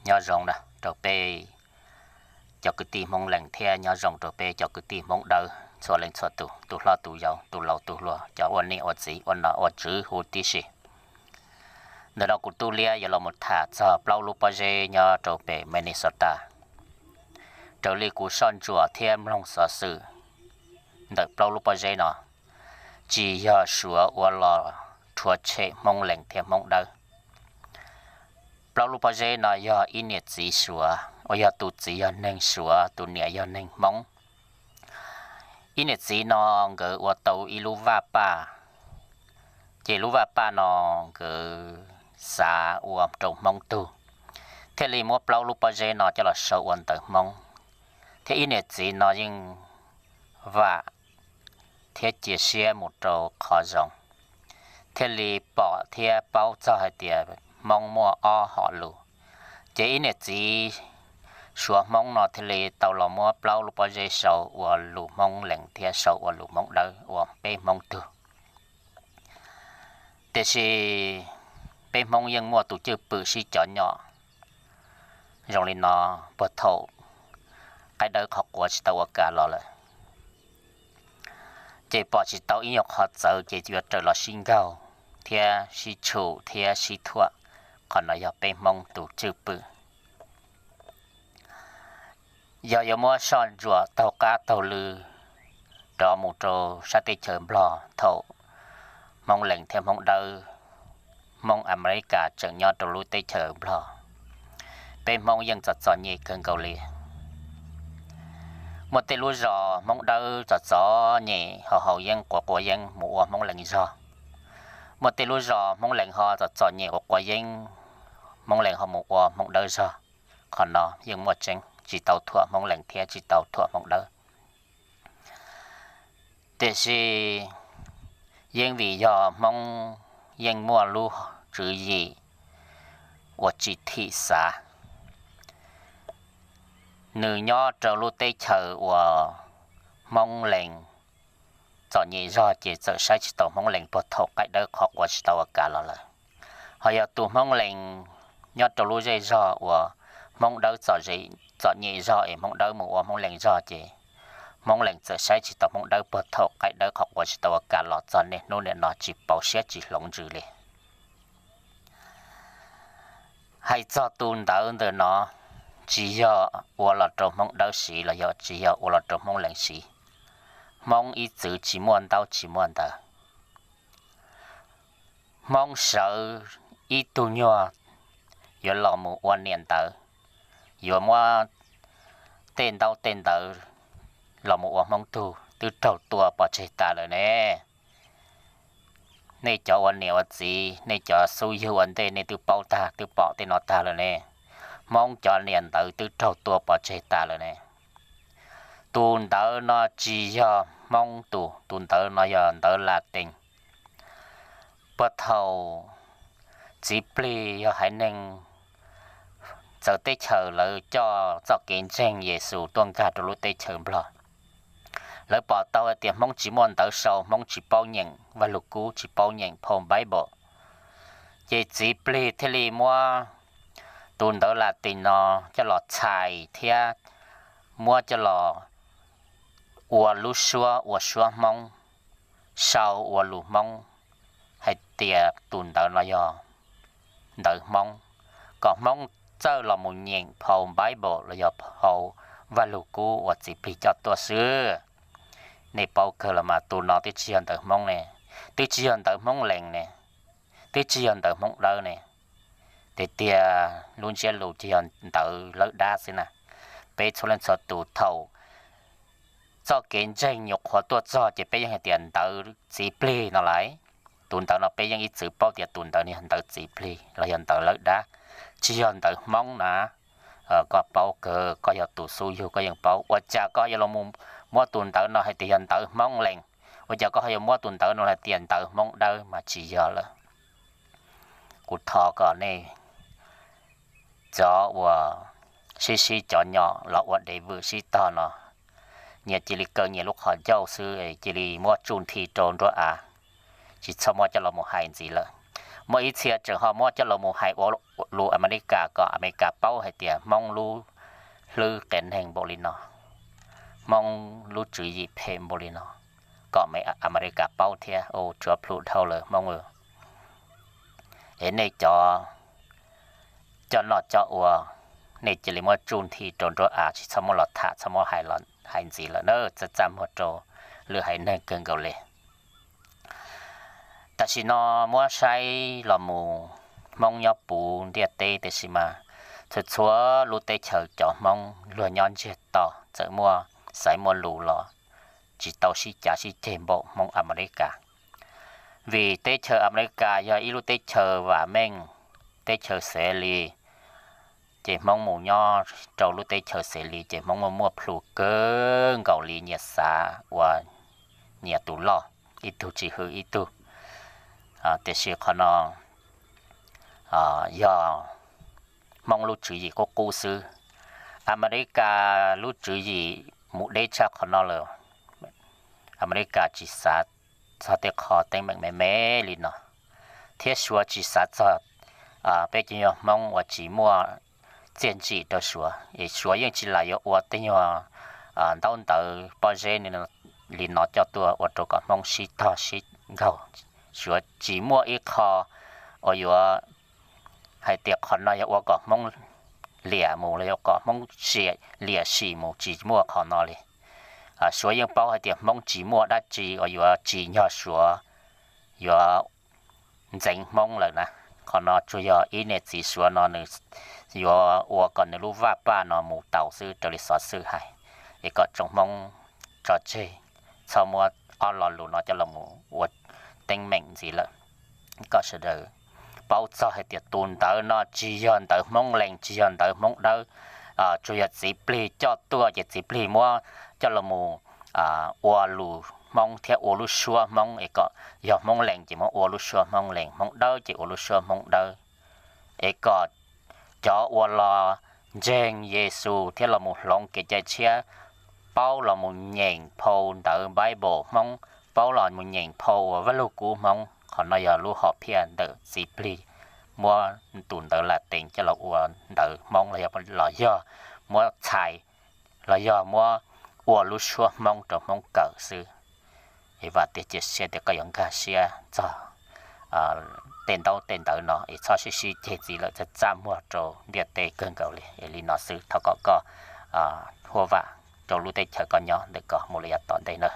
Nyob zoo na rau peb cov kwv tij Hmoob Lees thiab nyob zoo rau peb cov kwv tij Hmoob Dawb txhua leej txhua tus, tus hlob tus yau, tus laus tus hluas, cov ua niam ua txiv, ua nom ua tswv huv tib si. Ntawm no kuv Tub Liab yuav los mus tham txog plaub lub pob zeb nyob rau pem Minnesota. Raws li kuv soj ntsuam thiab mloog xov xwm ntawm plaub lub pob zeb no, tsis yog Suav ua los rhuav tshem Hmoob Lees thiab Hmoob Dawb. Plaub lub pob zeb no yog ib niam txiv Suav uas yog tus txiv yog neeg Suav, tus niam yog neeg Hmoob. Ib niam txiv no nkawd ua tau ib lub vaj paj, ces lub vaj paj no nkawd xav ua rau Hmoob tug, thiaj li muab plaub lub pob zeb no coj los sau ua ntawv Hmoob. Thiab ib niam txiv no yeej vam thiab cia siab mus rau qhov zoo, thiaj li pom thiab paub txog hais tias Hmoob muaj ob hom lus. Ces ib niam txiv Suav Hmoob no thiaj li tau los muab plaub lub pob zeb sau ua lus Hmoob Lees thiab sau ua lus Hmoob Dawb ua peb Hmoob tug. Tiam sis peb Hmoob yeej muaj tus cwj pwm sib cov nyom zoo li no puag thaum qaib dawb qhov quav tsis tau ua kas los lawm. Ces pom tsis tau ib nyuag qhov txawv ces yuav raws los sib nkaug thiab sib tshum thiab sib thuam. Qhov no yog peb Hmoob tus cwj pwm. Yog yuav muab soj ntsuam taug qab taug lw rov mus rau sab teb chaws Nplog thaum Hmoob Lees thiab Hmoob Dawb, Hmoob Amelikas tseem nyob rau lub teb chaws Nplog, peb Hmoob yeej txom txom nyem kawg nkaus li. Muaj tej lub zos Hmoob Dawb txom txom nyem ho haus yeeb quav quav yeeb mus ua Hmoob Lees zog. Muaj tej lub zos Hmoob Lees ho txom txom nyem quav quav yeeb, Hmoob Lees ho mus ua Hmoob Dawb zog. Qhov no yeej muaj tseeb, tsis tau thuam Hmoob Lees thiab tsis tau thuam Hmoob Dawb. Tiam sis yeej vim yog Hmoob yeej muaj lub tswv yim uas tsis thim xav. Nws nyob rau lub teb chaws uas Hmoob Lees txom nyem zog ces txawm saib tsis taus Hmoob Lees puag thaum qaib dawb qhov quav tsis tau ua kas los lawm. Ho yog tus Hmoob Lees nyob rau lub zej zog uas Hmoob Dawb txom nyem zog es Hmoob Dawb mus ua Hmoob Lees zog ces Hmoob Lees txawm saib tsis taus Hmoob Dawb puag thaum qaib dawb qhov quav tsis tau ua kas los txog niaj hnub niam no tsis pauv siab tsis hloov ntsws li. Hais txog tus ntawv ntawm no, tsis yog ua los rau Hmoob Dawb siv los yog tsis yog ua los rau Hmoob Lees siv. Hmoob ib txwm tsis muaj ntaub tsis muaj ntawv. Hmoob sawv ib tug nyuag yuav los mus ua niam ntawv, yuav muab tej ntaub tej ntawv los mus ua Hmoob tug twb raug tua pov tseg tas lawm ne. Nej cov ua niam ua txiv, nej cov xub yug ua ntej nej twb paub tag twb pom tej no tag lawm ne. Hmoob cov niam ntawv twb raug tua pov tseg tas lawm ne. Tus ntawv no tsis yog Hmoob tus, tus ntawv no yog ntawv Latin. Puag thaum txiv plig yog haiv neeg txawv teb chaws lawv coj txoj kev ntseeg Yexus tuaj nkag rau lub teb chaws Nplog, lawv pom tau hais tias Hmoob tsis muaj ntawv sau, Hmoob tsis paub nyeem Vaj Lug Kub, tsis paub nyeem phau Bible, ces txiv plig thiaj li muab tus ntawv Latin no coj los txhais thiab muab coj los ua lub suab ua suab Hmoob, sau ua lus Hmoob hais tias tus ntawv no yog ntawv Hmoob, kom Hmoob txawj los mus nyeem phau Bible los yog phau Vaj Lug Kub uas txiv plig coj tuaj xwb. Nej paub kawg los mas tus no twb tsis yog ntawv Hmoob ne, twb tsis yog ntawv Hmoob Lees ne, twb tsis yog ntawv Hmoob Dawb ne. Tiag tiag lub ntsiab lus ces yog ntawv lawb dab xwb na. Peb txhua leej txhua tus thaum txoj kev ntseeg nyuam qhuav tuaj txog ces peb yeej hais tias ntawv txiv plig no lawm. Tus ntawv no peb yeej ib txwm paub tias tus ntawv no yog ntawv txiv plig los yog ntawv lawb dab, tsis yog ntawv Hmoob na. Koj paub kawg, koj yog tus xub yug koj yeej paub. Ua cas koj yuav los muab tus ntawv no hais tias yog ntawv Hmoob Lees? Ua cas koj ho yuav muab tus ntawv no hais tias ntawv Hmoob Dawb mas tsis yog lawm? Kuv thov kom nej cov uas sib sib cov nyom los ua dev vwm sib tog no, nyias cia li kaw nyias lub qhov ncauj xwb, cia li muab tsuj nthi rau nruab av, tsis txhob muab coj los mus hais ntxiv lawm. Muaj ib txhia tseem ho muab coj los mus hais ua lus Amelikas kom Amelikas paub hais tias Hmoob lub hlwb qias neeg npaum li no, Hmoob lub tswv yim phem npaum li no, kom Amelikas paub thiab. Ua tsuav plhu dhau lawm Hmoob. Es nej cov coj noj coj ua, nej cia li muab tsuj nthi rau nruab av, tsis txhob muab los tham, txhob muab hais los hais ntxiv lawm na, txaj txaj muag rau lwm haiv neeg kawg nkaus li. Tam sim no muab saib los mus, Hmoob nyob puv ntiaj teb, tiam sis mas txhua txhua lub teb chaws cov Hmoob luag nyob ntsiag to, txawm muaj xaiv muaj lus los tsis tau sib cav sib ceg npaum Hmoob Amelikas. Vim teb chaws Amelikas yog ib lub teb chaws vam meej, teb chaws xev li, ces Hmoob mus nyob rau lub teb chaws xev li ces Hmoob muaj muaj plhu kawg nkaus li, nyias xav ua nyias tus loj, ib tug tsis hwm ib tug. Tiam sis qhov no yog Hmoob lub tswv yim qub qub xwb. Amelikas lub tswv yim mus deb tshaj qhov no lawm. Amelikas tsis xav txog tej qho teeb meem me me li no, thiab Suav tsis xav txog peb cov nyuag Hmoob uas tsis muaj txiaj ntsim rau Suav, es Suav yeej tsis lam yuav ua tej nyuag ntaub ntawv pob zeb li no coj tuaj ua rau kom Hmoob sib tog sib nkaug. Suav tsis muaj ib qho uas yuav hais tias qhov no yog ua kom Hmoob liam mus los yog kom Hmoob sia liam sim mus, tsis muaj qhov no li. Suav yeej paub hais tias Hmoob tsis muaj dab tsi uas yuav tsim nyog Suav yuav ntxeev Hmoob lawm na. Qhov no tsuas yog ib niam txiv Suav no nws yuav ua kom nws lub vaj paj no mus tau xwb raws li xov xwm hais, es kom tsoom Hmoob tso tseg, txhob muab ob lo lus no coj los mus ua teeb meem ntxiv lawm. Kom sawv daws paub txog hais tias tus ntawv no tsis yog ntawv Hmoob Lees, tsis yog ntawv Hmoob Dawb, tsuas yog txiv plig coj tuaj ces txiv plig muab coj los mus ua lus Hmoob thiab ua lub suab Hmoob, es kom yog Hmoob Lees ces muab ua lub suab Hmoob Lees, Hmoob Dawb ces ua lub suab Hmoob Dawb, es kom cov uas los ntseeg Yexus thiab los mus hloov kev cai tshiab, paub los mus nyeem phau ntawv Bible Hmoob, paub los mus nyeem phau uas Vaj Lug Kub Hmoob. Qhov no yog lub hom phiaj ntawm txiv plig muab tus ntawv Latees coj los ua ntawv Hmoob los yog, los yog muab txhais, los yog muab ua lub suab Hmoob rau Hmoob kawm xwb. Es vam tias cia siab tias koj yuav nkag siab txog tej ntaub tej ntawv no es txhob sib sib ceg ntxiv lawm, txaj txaj muag rau ntiaj teb kawg nkaus li. Es li no xwb, thov kom koj huaj vam rau lub teb chaws koj nyob ntawm koj mus li yav tom ntej na.